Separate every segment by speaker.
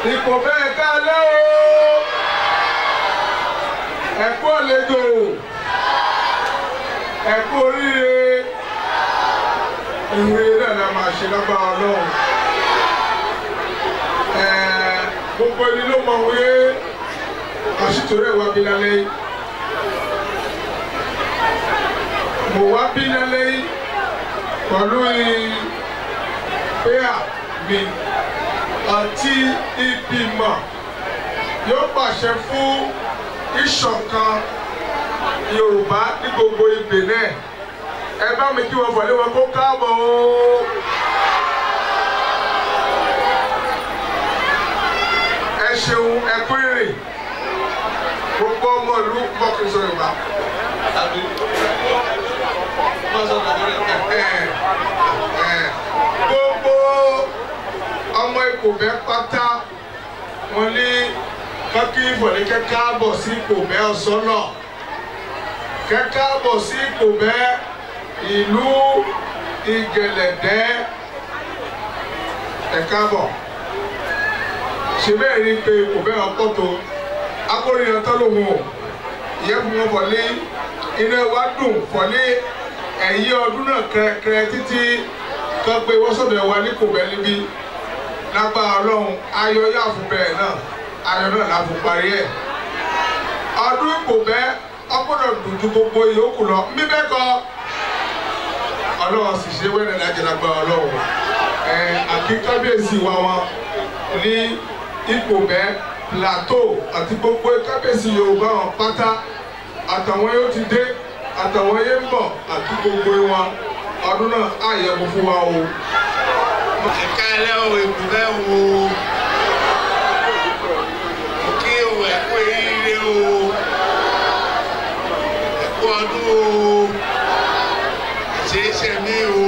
Speaker 1: Ipò bẹ́ẹ̀ ká lẹ́ o. Ẹ kú àlejò. Ẹ kú oríire. Ìwé náà la máa ṣe lágbára Ọlọ́run. Gbogbo ẹni ló mọ̀ wípé àṣìtòrò ẹ̀ wá bí lálẹ́ yìí. Mo wá bí lálẹ́ yìí pẹ̀lú ìpéyà mi àti ìgbìmọ̀ yóò pàṣẹ fún ìṣọ̀kan Yorùbá ní gbogbo ibè náà. Ẹ bá mi kí wọn fọlé wọn kó káàbọ̀ o. Ẹ ṣeun, ẹ kú ìrìn. Gbogbo ọmọ ìlú mọ́kì sọ Yorùbá. Gbogbo ọmọ Ìkòbẹ́ pátá wọn ní kákí ìfọ̀lẹ́kẹ́ káàbọ̀ sí Ìkòbẹ́ ọ̀sán náà, kẹ́ káàbọ̀ sí Ìkòbẹ́ ìlú Ìgẹ̀lẹ̀dẹ́. Ẹ káàbọ̀. Ṣe bẹ́ẹ̀ rí pé Ìkòbẹ́ ọkọ̀ tó akórìíra tán lòun o ìyẹn fún wọn fọ̀lé inú ẹ wá dùn fọ̀lé ẹ̀yí ọdún náà kẹrẹkẹrẹ títí tó gbé wọ́sọ̀dọ̀ ẹ̀ wá ní Ìkòbẹ́ níbí. Lágbára Ọlọ́run, ayọ̀ yà fún bẹ́ẹ̀ náà, ayọ̀ náà la fún parí ẹ̀. Ọdún Ìkòbẹ́ ọgbọ́dọ̀ dùn ju gbogbo ìyókù lọ. Mí bẹ́ẹ̀ kọ́ Ọlọ́run sì ṣe wẹ́rẹ́ lájẹ lágbára Ọlọ́run. Ẹ̀ àkí kábíyèsí wa wọn ní Ìkòbẹ́ Plateau àti gbogbo kábíyèsí Yorùbá wọn pátá, àtàwọn yóò ti dé, àtàwọn yẹn ń bọ̀, àti gbogbo wọn, ọdún náà àyẹ̀wò fún wa o.
Speaker 2: Ẹ káalẹ́ o, Ìkòbẹ́ o. Mo kí o, ẹ kú oríire o, ẹ kú ọdún o, àṣeyíṣẹ́ mi o.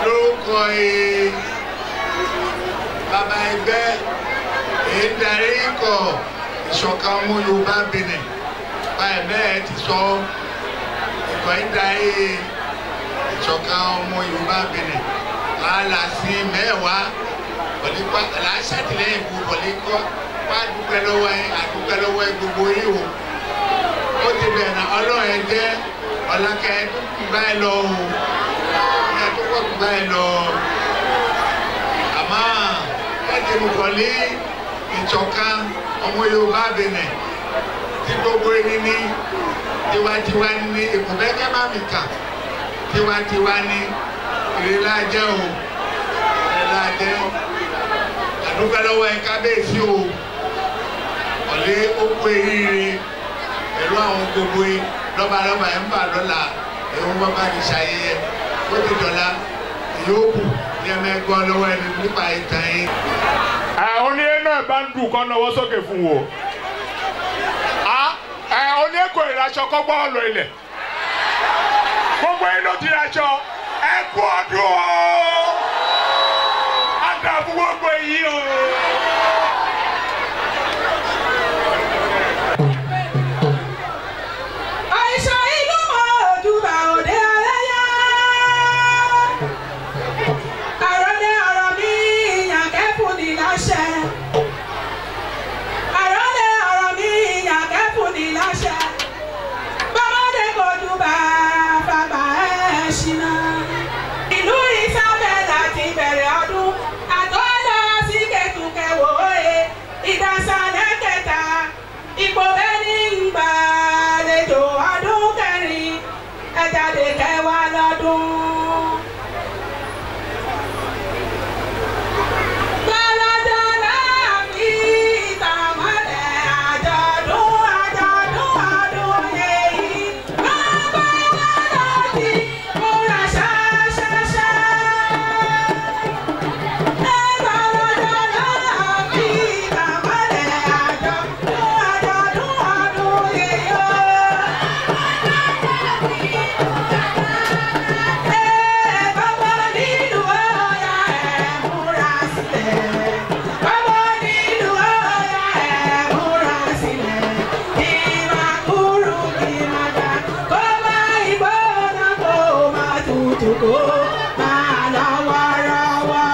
Speaker 2: Lórúkọ bàbá ẹgbẹ́ èyí ń darí ikọ̀ ìṣọ̀kan ọmọ Yorùbá Benin, báyìí bẹ́ẹ̀ ti sọ ikọ̀ ń darí ìṣọ̀kan ọmọ Yorùbá Benin wàhálà sí mẹ́wàá pọ̀lípa làásàtìlẹ́yìn fún pọ̀líkọ́ wá dúpẹ́ lọ́wọ́ ẹ, àdúpẹ́ lọ́wọ́ ẹ gbogbo yìí o. Ó ti bẹ̀rẹ̀ náà, Ọlọ́run ẹ jẹ́ ọ̀làkẹ́ ẹ tó kù báyìí lọ o, ẹ tó kù báyìí lọ. Àmọ́ ẹ ti mú pọ̀lí ìṣọ̀kan ọmọ Yorùbá Benin tí gbogbo ẹni ní tiwantiwa ní Ìkòbẹ́ kẹ́ má mi kà tiwantiwa ní ìrẹ́lá jẹ́ o, ìrẹ́lá jẹ́. Àdúpẹ́ lọ́wọ́ ẹ kábíyèsí o, ọ̀lẹ́ ó kú eríire pẹ̀lú àwọn gbogbo lọ́balọ́ba ẹ̀ ń bà lọ́la ẹ̀hún bàbá ti ṣayẹyẹ ó ti dọ̀la ìyókù ní ẹ̀mẹ́gbọ́ lọ́wọ́ ẹni nípa ìtàn yín.
Speaker 3: Oníyẹ náà bá ń dùn kọ́ náwó sókè fún wo. Oníyẹ kò ìraṣọ kọ́ gbọ́ ọ̀lọ́ ilẹ̀. Gbogbo yín ló ti raṣọ. Ẹ kú ọdún o. A dà fún gbogbo yìí o.
Speaker 4: Àìsàn ìlú ojúbà òde aláyá. Àròlé ọ̀rọ̀ mi ìyànkẹ́ fún ni láṣẹ. Àròlé ọ̀rọ̀ mi ìyànkẹ́ fún ni láṣẹ. Bọ́mọdé kojúbà bàbá ẹ̀ ṣìnà. Ìlú Ìsàbẹ̀là ti bẹ̀rẹ̀ ọdún. Àtọ́lọ́ sí kẹtùkẹwò ẹ̀. Ìdásálẹ̀ kẹta. Ìkòbẹ́ ní gbàlejò ọdún kẹrin. Ẹ jáde kẹwàá lọ́dún. Gbàlódé fi ìtàmọ́lẹ̀ àjọ̀dún àjọ̀dún ọdún yìí. Bàbá láti múra ṣáṣáṣá. Gbàlódé fi ìtàmọ́lẹ̀ àjọ̀dún àjọ̀dún ọdún yìí. Bàbá nílùú ọ̀yà ẹ̀ múra sílẹ̀. Bàbá nílùú ọ̀yà ẹ̀ múra sílẹ̀. Ìmà kúrú kì má ga. Kó má ìgbóná kó má tutù kó má lọ wọ́rọ́wọ́.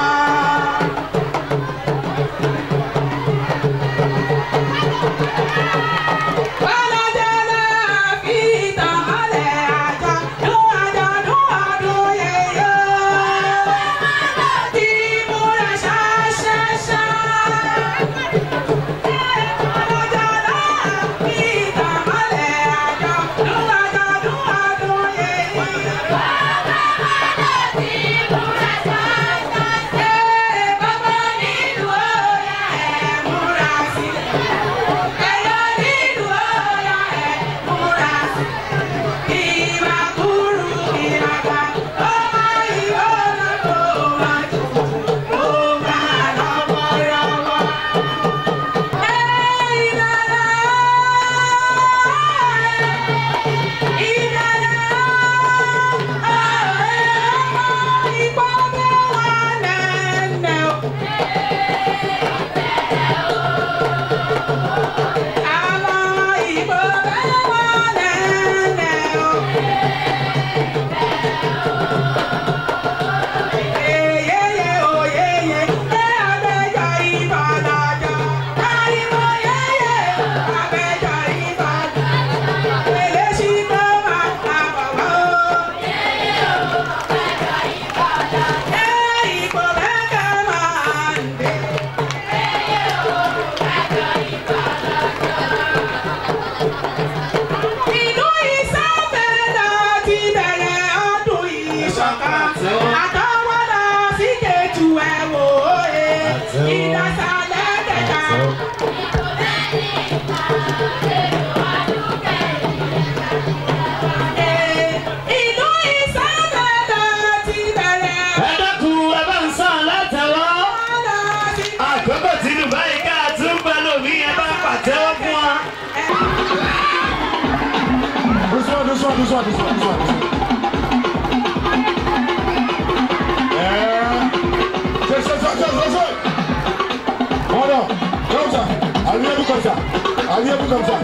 Speaker 1: Allez-vous comme ça.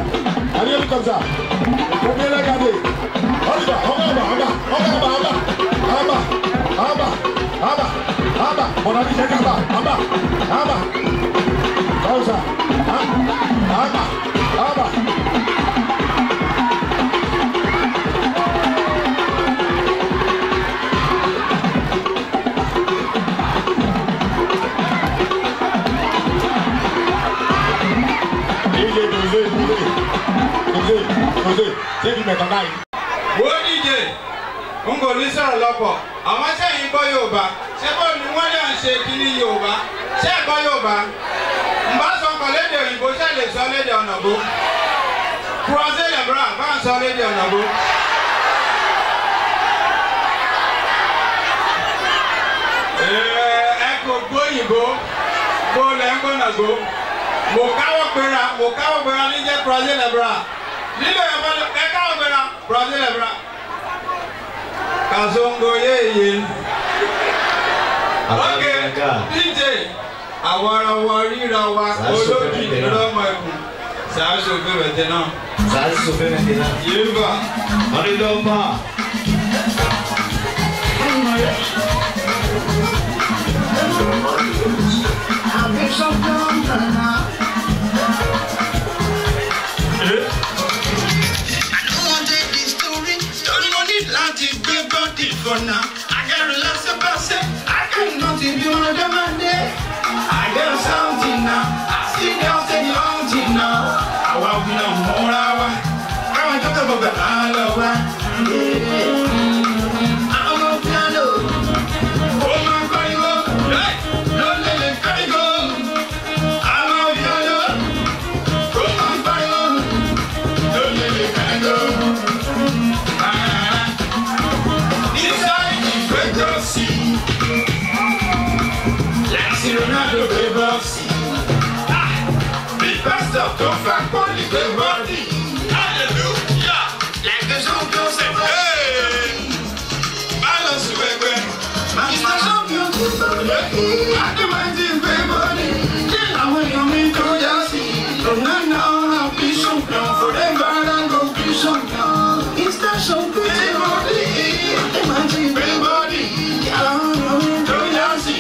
Speaker 1: Allez-vous comme ça. Faut bien la garder. On y va, on va, on va, on va, on va, en bas, en bas, en bas, en bas. Mon ami, c'est en bas, en bas, en bas. Comme ça. En bas, en bas.
Speaker 2: Wo díje n kò ní sọ̀rọ̀ lọ́pọ̀ àwọn sẹ́yìn gbọ́ Yorùbá ṣé bó ni wọ́n lè ń ṣe kíní Yorùbá ṣé ẹ gbọ́ Yorùbá n bá sọ nǹkan lédè òyìnbó ṣé lè sọ lédè ọ̀nàbó croiser les bras bá ń sọ lédè ọ̀nàbó. Ẹ kò gbóyìnbó bó lẹ́ ń gbọ́nàgbó mo káwọ́ pera ní jẹ́ croiser les bras. Nílò ẹ káwọ́ pera croiser les bras. Kazongo yeye. Ok, DJ, àwarawa ríra wa olójì lọ́mọ ẹkùn. Ça a chauffé maintenant.
Speaker 5: Ça a chauffé maintenant.
Speaker 2: Yéba.
Speaker 5: On est dans pas.
Speaker 2: For now, I got relax about say I cannot if you wanna demand it. I got something now. I see them say the haunting now. I walk in a more hour. I want to talk about the all over. I'm a piano. Oh my God, you go. No, let it go. I'm a piano. Oh my God, no, let it go. Ronaldo Bébossi. Ah, big pastor tó fa pọ́lì bébọ́dì. Hallelujah. Like the champion say, hey. Balance wẹ́wẹ́. Mr. Champion tó sọ̀rọ̀. Adéwájú bébọ́dì. Àwọn èèyàn mi tó yá sí. Ronaldo happy champion forever and go be champion. Mr. Champion bébọ́dì. Adéwájú bébọ́dì. Àwọn èèyàn mi tó yá sí.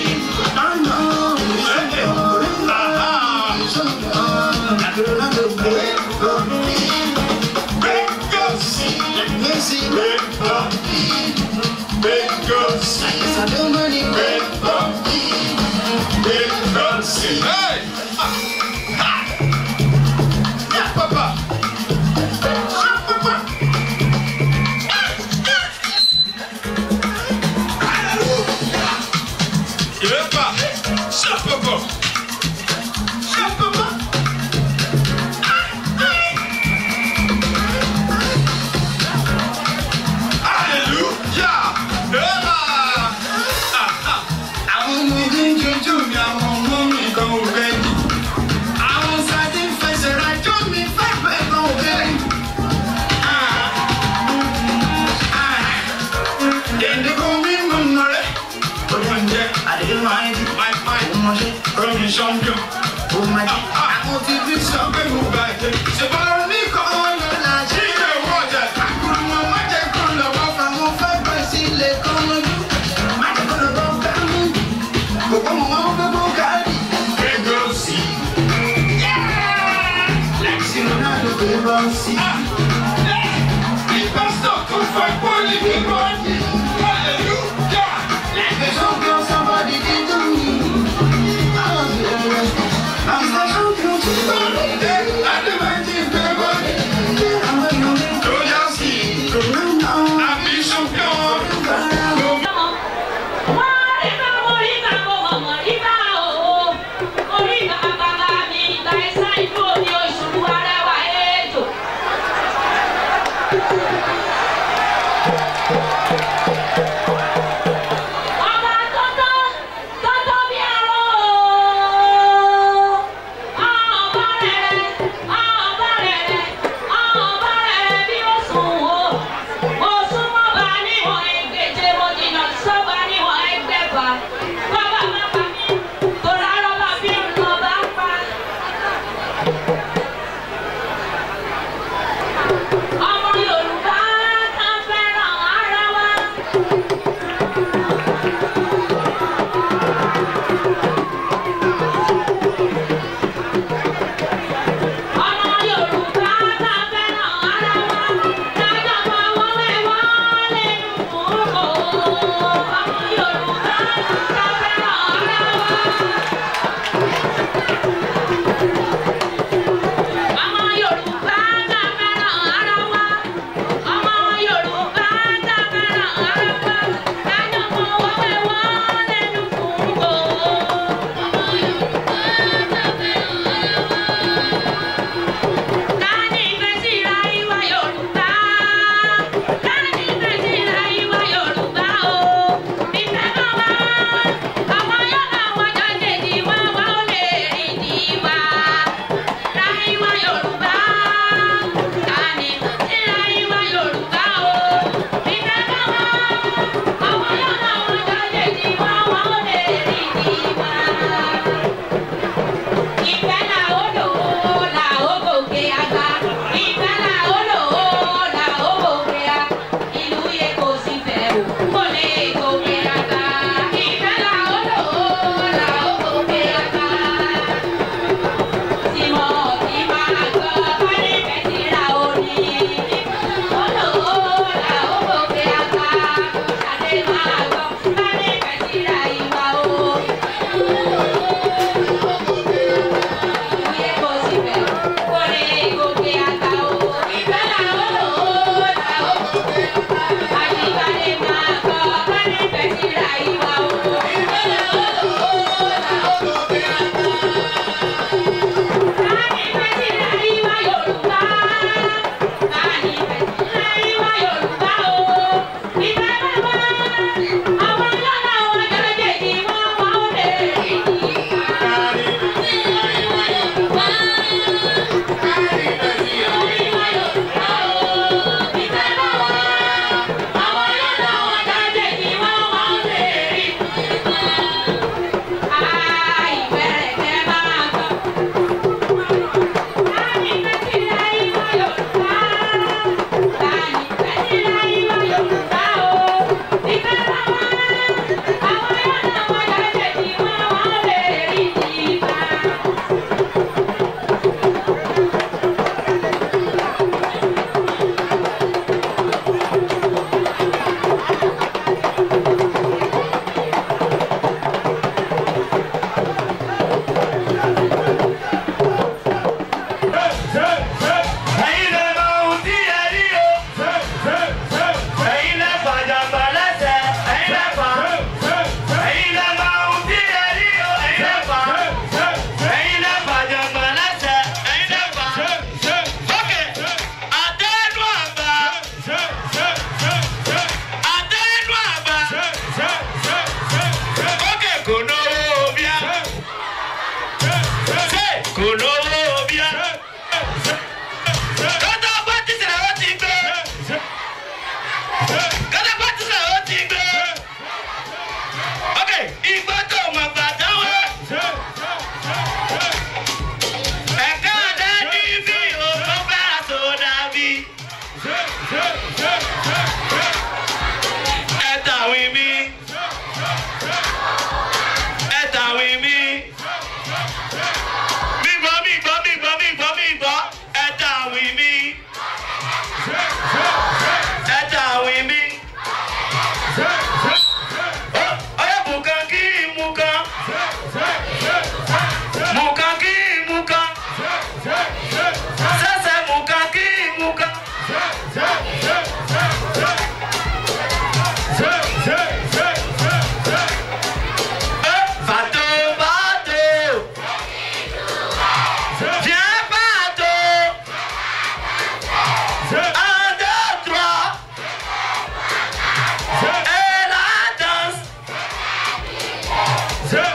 Speaker 2: Hey! Ha! Yeah, papa! Papa! Hallelujah! Yeah, papa! Papa! Papa! Hallelujah! I'm the champion.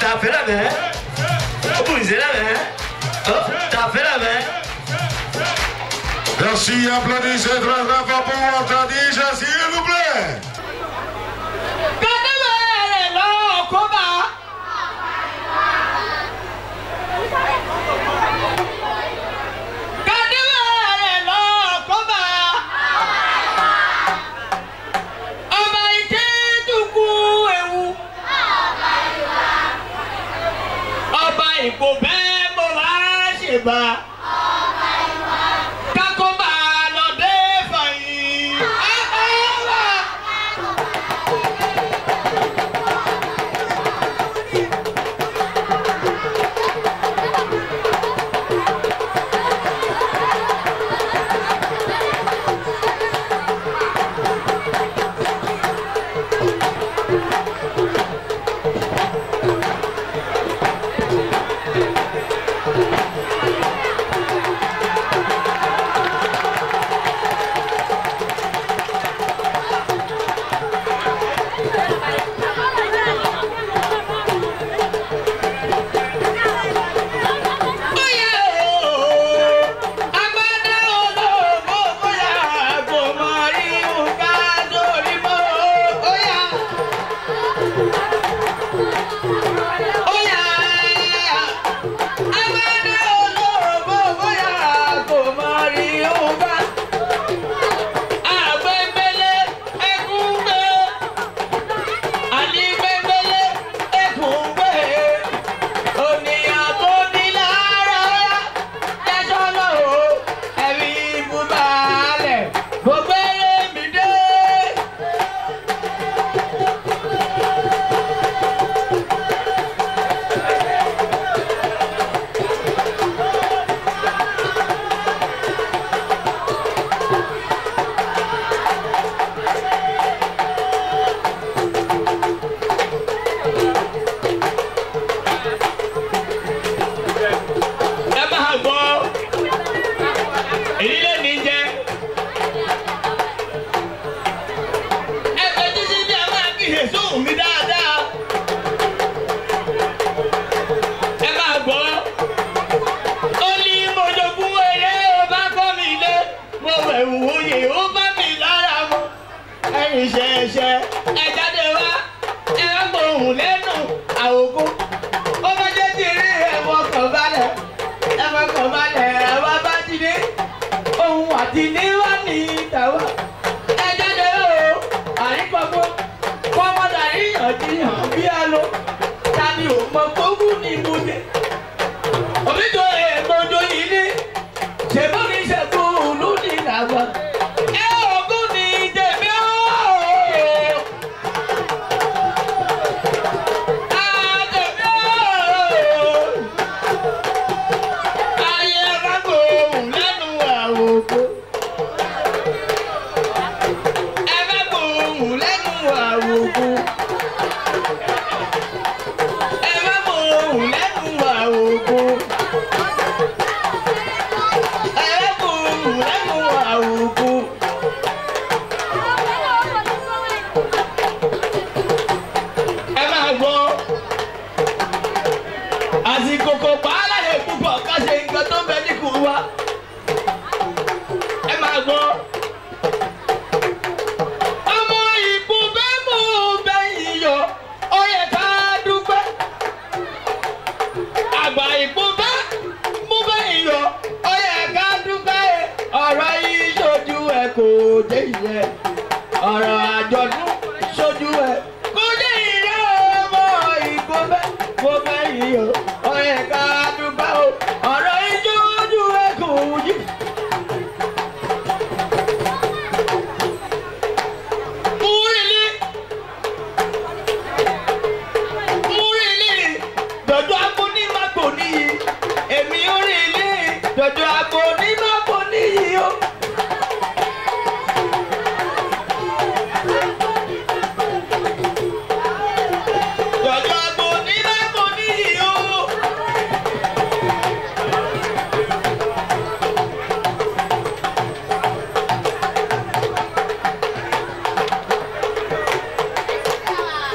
Speaker 5: T'as fait la main. Oh, la main. Oh, t'as fait la main.
Speaker 6: Merci, applaudissez très très fort pour Khadija, s'il vous plaît.
Speaker 7: Ẹ bá gbóhùn lẹ́nu àwòkù.